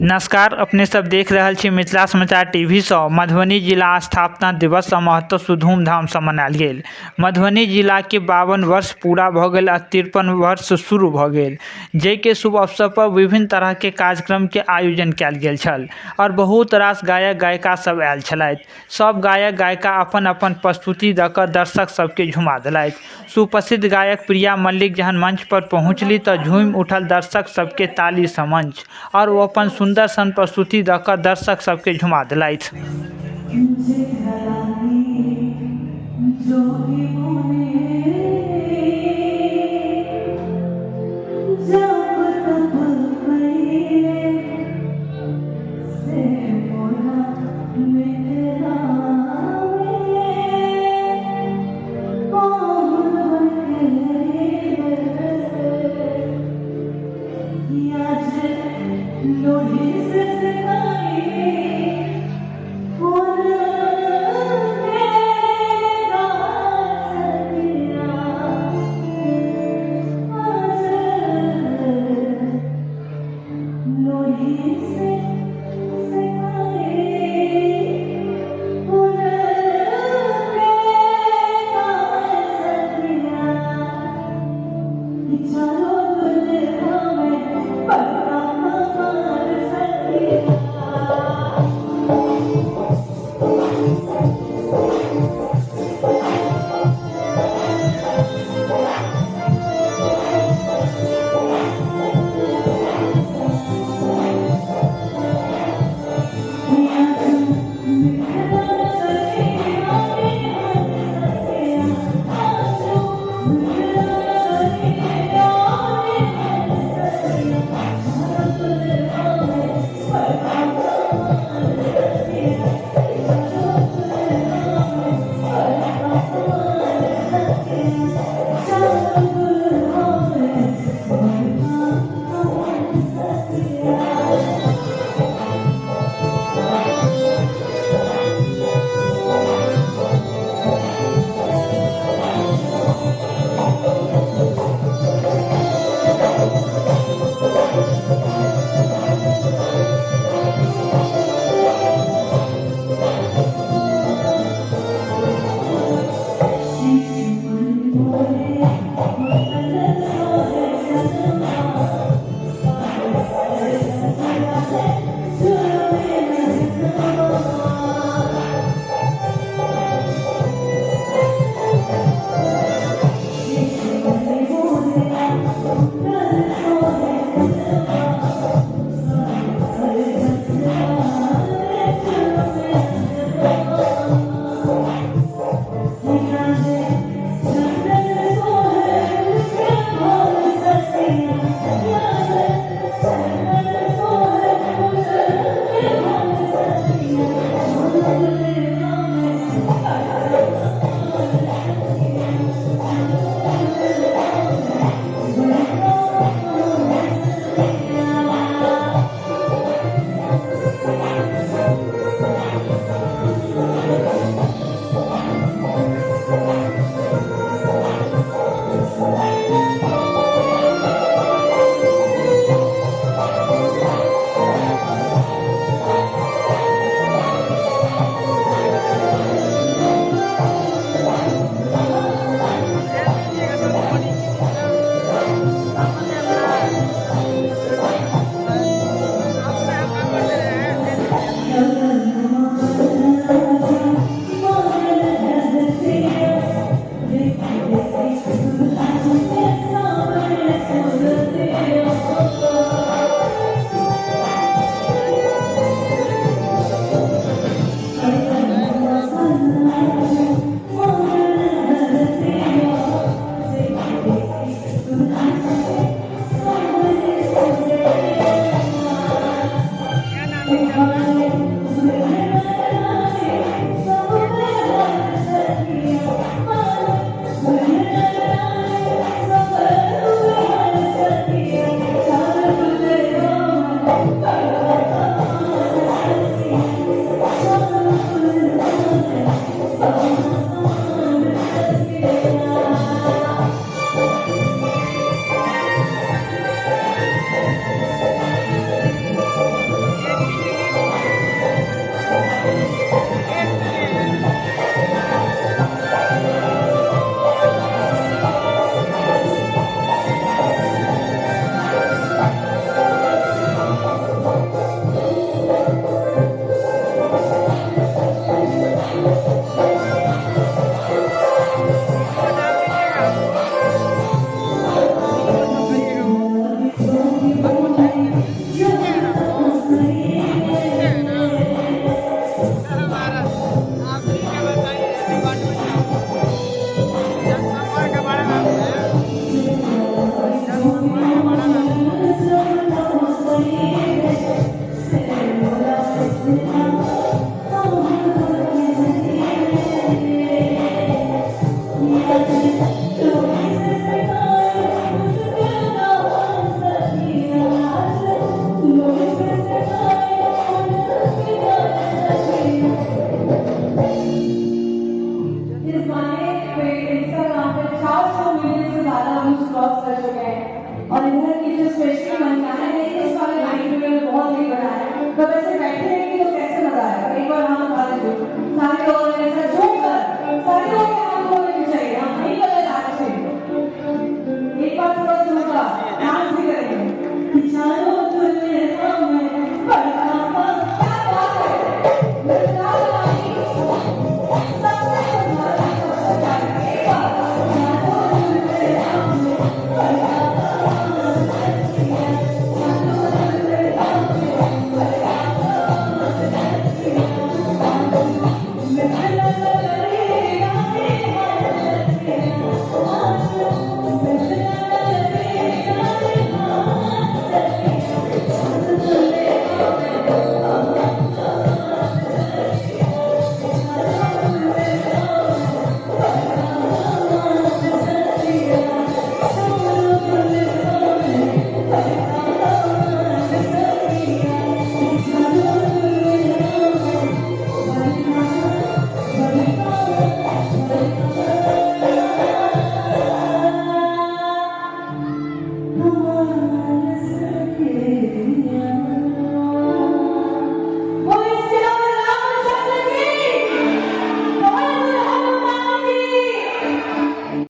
नमस्कार, अपने सब देख रहल छी मिथिला समाचार टीवी सँ। मधुबनी जिला स्थापना दिवस महोत्सव धूमधाम से मनायल गेल। मधुबनी जिला के 52 वर्ष पूरा भ गेल आ 53 वर्ष शुरू भ गेल, जाहिके शुभ अवसर पर विभिन्न तरह के कार्यक्रम के आयोजन कयल गेल छल और बहुत रास गायक गायिका सब आयल छलथि। सब गायक गायिका अपन अपन प्रस्तुति द क दर्शक सबके झुमा देलथि। सुप्रसिद्ध गायक प्रिया मल्लिक जहन मंच पर पहुंचली त झूमि उठल दर्शक सबके ताली सँ मंच और ओ अपन सुंदर सन प्रस्तुति द क दर्शक सबके झुमा देलथि।